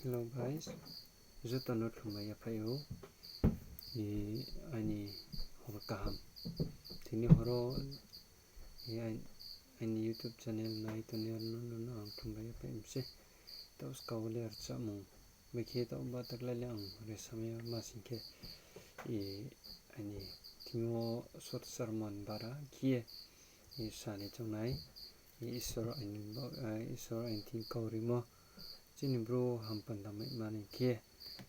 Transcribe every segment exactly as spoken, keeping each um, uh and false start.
Hello guys, jotono thumbai yaphaio. I, ani hor kaham. Tini horo, i, ai-, ani YouTube channel nai toni arno nono ang thumbai yaphai mse. Tau skawali archa mung. Bekhe tau batak laile ang resamya masing khe. I, ani timo short sermon bara khe. I, sani chongnai. I, Isor ani bo-, eh, Isor ani thing kaurimo. Chini bro ham panda mai mani khe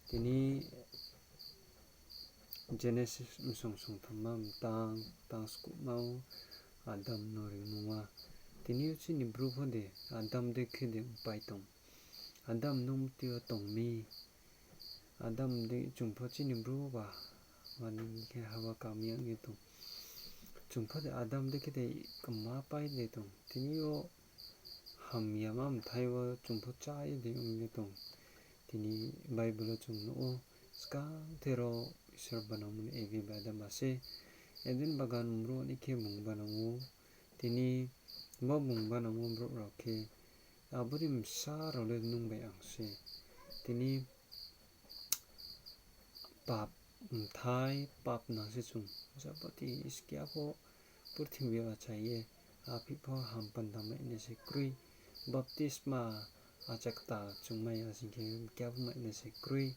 tini Genesis msong song thamma mtang tang sukma o Adam no ringmung ma. Tini o chini bro pho de Adam de khe de upai tong. Adam nung tio tong mi. Adam de chwng pho chini bro ba mani khe haba kamya wngwi tong. Chwng pho de Adam de khe de kwma pai de tong. Tini o hamya ma mthai o chwng pho cha ye de wngwi tong. Tini Bible o chwng nugo, swkang tero Isor banamoni Evi bai Adam ase. Eden bagan umro ni khe mung banango. Tini bo mung banamo borok rok khe aboni bwsa rok le nwng bai ang se. Tini pap mthai, pap nang se chwng. Jaboti iskya pho purthimbi o achai ye, aphi pho ham panda mai nai se kwrwi. Baptisma achai kwtal chwng mai asing khe kya bo mai nai se kwrwi.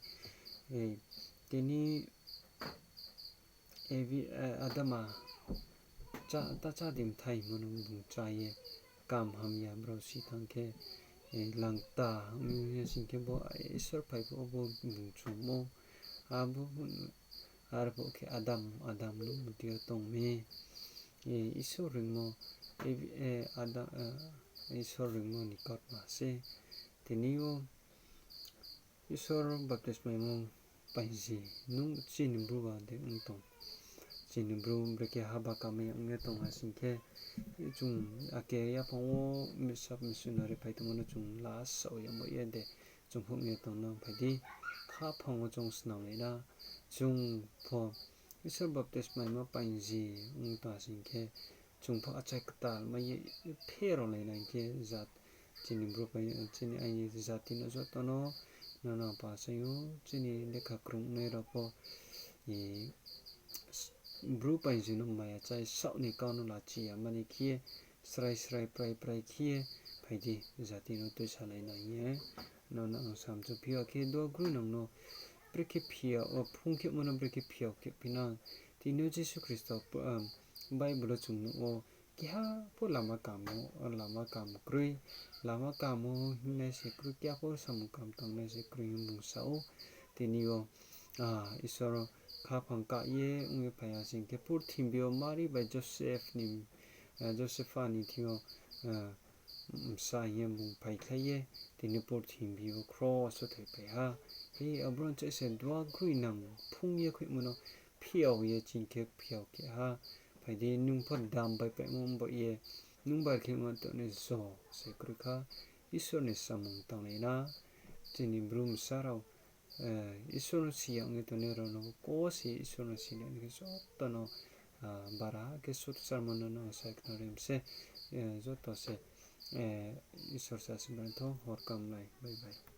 Eh, tini Evi, eh, Adama cha, ta cha di mthai hwnmano bung cha ye kam hamya borok si thang khe, eh, langta wngya sing khe bo Isor phai pho bo bung chumo. Abo arbo khe Adam, Adam no mutio tong me. Eh, Isor ringmo, Evi, eh, Adam, eh, Isor ringmo ni kautma se. Tini o Isor baptisma imung painsi nung chini bru ba de wng tong. Chini bru brekhe haba kamwi wngya tong asing khe chwng ake yaphango misap missionary phai tongmano chwng last sao yamo ya de chwng phuknwi tongna phaidi kha phango chwng swnamlaina chwng pho Isor baptisma ima painsi wng tong asing khe chwng pho achai kwtal ma ye pherok laina hinkhe jat chini bru pai, chini aini jatino jotono nono pasaio chini lekha kwrwngnairokbo, eh, bru painjino maya chai saoni kaono lachiya mani khiye srai srai prai prai khiye phaidi jatino twi salaina hiye nono ang samsuk phiya khe dua gru nangno brekhe phiya o phung khe mano brekhe phiya khe phinang tini Jisu Khristo, um, Bible o chwng nugo. Keha pho lama kamo, lama kam kwrwi, lama kamo hingnai se kwrwi, keha pho samung kam tangnai se kwrwi hwnwi bung sao. Tini o, ah, Isor khaphang ka ye wngwi phai asing khe purthimbi o Mari bai Joseph ni, ah, Josepha ni thio, ah, msa hiye bung phai khlai ye tini purthimbi o cross o thai phai ha. He abron chaise dua kwrwi nang phung ye khwi mano phiyao ye chini khe phiyao khe ha. Phaidi nwng pho dam bai paimo wng bo ye nwng bar khe wng toni jo se kwrwi kha. Isor ni samung tanglai na chini bru bwsa rok, eh, Isor no siya wngwi toni rok no ko se Isor no sini wngwi joto no, ah, bara khe sut sermon no no sai khna rim se, eh, joto se, eh, Isor sa si bai tho hor kam lai bye bye.